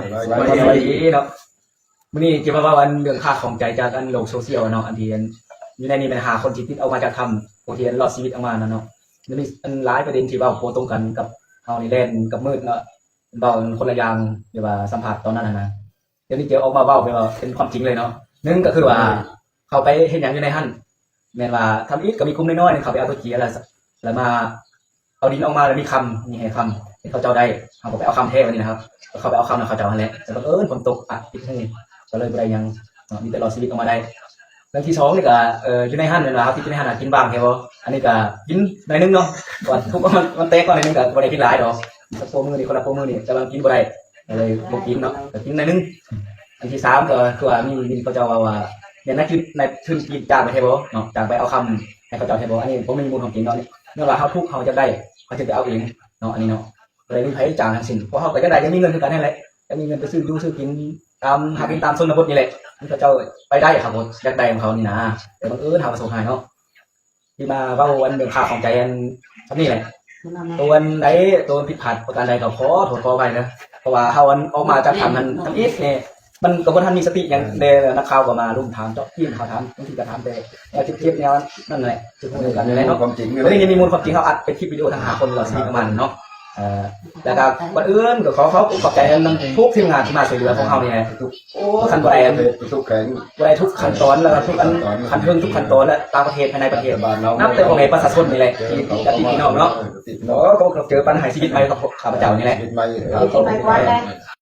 ສະບາຍດີເນາະ. ມື້ນີ້ຈະມາເວົ້າອັນເລື່ອງຄາຂອງໃຈຈາກອັນໂລກໂຊຊຽວເນາະ ອັນທີ່ອັນຢູ່ໃນນີ້ແມ່ນຫ້າຄົນທີ່ຕິດອອກມາຈາກຖ້ຳ ຜູ້ທີ່ອັນລອດຊີວິດອອກມານັ້ນເນາະ. ມັນມີອັນຫຼາຍປະເດັນທີ່ເວົ້າບໍ່ຕົງກັນກັບເຮົານີ້ ແລ່ນກັບມືດເນາະ ເວົ້າຄົນລະຢ່າງ ຫຼືວ່າສຳພາດຕອນນັ້ນຫັ້ນນະ. ດຽວນີ້ຈະອອກມາເວົ້າແບບວ່າເປັນຄວາມຈິງເລີຍເນາະ. ໜຶ່ງກໍຄືວ່າເຂົາໄປເຮັດຫຍັງຢູ່ໃນຫັ້ນ ແມ່ນວ່າທຳອິດກໍມີກຸ່ມນ້ອຍໆໜຶ່ງເຂົາໄປເອົາຕົວເຈຍ ແລ້ວ ແລ້ວມາເອົາດິນອອກມາ ແລ້ວມີຄຳ ມີໃຫ້ຄຳ ໃຫ້ເຂົາເຈົ້າໄດ້. ເຮົາກໍໄປເອົາຄຳແທ້ບັດນີ້ນະ ເຮົາເຂົ້າໄປເອົາຄຳນຳເຂົາເຈົ້າຫັ້ນແຫຼະ ແຕ່ບັງເອີນຝົນຕົກປະຕິດຫູ ກໍເລີຍບໍ່ໄດ້ຫຍັງເນາະ ມີແຕ່ລອດຊີວິດອອກມາໄດ້. ເລື່ອງທີສອງນີ້ກໍ ເອີ ຢູ່ໃນຫັ້ນແມ່ນວ່າເຮົາຕິດຢູ່ໃນຫັ້ນນະ ກິນບາງແທ້ບໍ່? ອັນນີ້ກໍກິນໜ້ອຍໜຶ່ງເນາະ ວ່າທຸກມັນ ມັນແຕກກ່ອນໜ້ອຍໜຶ່ງ ກໍບໍ່ໄດ້ກິນຫຼາຍດອກ ສັກໂປມືນີ້ ຄົນລະໂປມືນີ້ ແຕ່ວ່າກິນບໍ່ໄດ້ ກໍເລີຍບໍ່ກິນເນາະ ກໍກິນໜ້ອຍໜຶ່ງ. ອັນທີສາມກໍຄືວ່າມີຍິນເຂົາເຈົ້າເວົ້າວ່າ ແມ່ນນາຍທຶນ ນາຍທຶນຈີນຈ້າງໄປແທ້ບໍ່ເນາະ ຈ້າງໄປເອົາຄຳໃຫ້ເຂົາເຈົ້າແທ້ບໍ່? ອັນນີ້ບໍ່ມີມູນຄວາມຈິງເນາະ ຍ້ອນວ່າເຮົາທຸກເຮົາຢາກໄດ້ ເຮົາຈຶ່ງໄປເອົາເອງເນາະ ອັນນີ້ເນາະ ບໍ່ໄດ້ມີໃຜຈ້າງທັງສິ້ນ ພວກເຮົາກໍຢາກໄດ້ ຢາກມີເງິນຄືກັນຫັ້ນແຫຼະ ຢາກມີເງິນໄປຊື້ຢູ່ຊື້ກິນຕາມ ຫາກິນຕາມຊົນນະບົດນີ້ແຫຼະ ທີ່ເຂົາເຈົ້າໄປໄດ້ ເຮົາກໍຢາກໄດ້ຂອງເຂົານີ້ນາ ແຕ່ບັງເອີນເຮົາປະສົບຮ້າຍເນາະ. ທີ່ມາເວົ້າອັນເລື່ອງຄາຂອງໃຈອັນ ສ່ຳນີ້ແຫຼະ ໂຕອັນໃດ ໂຕຜິດພາດປະການໃດກໍຂໍໂທດຂໍອະໄພເດີ ເພາະວ່າເຮົາອັນອອກມາຈາກຖ້ຳຫັ້ນທຳອິດນີ້ ມັນກໍບໍ່ທັນມີສະຕິຫຍັງແດ່ ນັກຂ່າວກໍມາລຸມຖາມເຈາະຈີນ ເຂົາຖາມ ບາງທີກໍຖາມແຕ່ແນວເຈັບໆ ແນວນັ້ນແຫຼະ ຄືກັນນັ້ນແຫຼະເນາະ. ຄວາມຈິງ ມື້ນີ້ມີມູນຄວາມຈິງ ເຮົາອັດເປັນຄລິບວິດີໂອທັງຫ້າຄົນ ລອດຊີວິດປະມານເນາະ. ເອີ ແລ້ວກໍກ່ອນອື່ນກໍຂໍຂອບອົກຂອບໃຈນຳທຸກທີມງານທີ່ມາຊ່ວຍເຫຼືອພວກເຮົານີ້ແຫຼະ ໂອ້ ຄັນບໍ່ໄດ້ອັນ ທຸກແຂວງ ບໍ່ໄດ້ທຸກຂັ້ນຕອນ ແລ້ວກໍທຸກອັນ ຂັ້ນເທິງ ທຸກຂັ້ນຕອນ ແລະ ຕ່າງປະເທດ ພາຍໃນປະເທດ ນຳແຕ່ພໍ່ແມ່ປະຊາຊົນນີ້ແຫຼະ ທີ່ ທີ່ ທີ່ພີ່ນ້ອງເນາະ ເນາະ ກໍເຈີປັນໃຫ້ຊີວິດໃໝ່ກັບຂ້າພະເຈົ້ານີ້ແຫຼະ ຊີວິດໃໝ່ ເອີ ຊີວິດໃໝ່ກ່ອນແຫຼະ.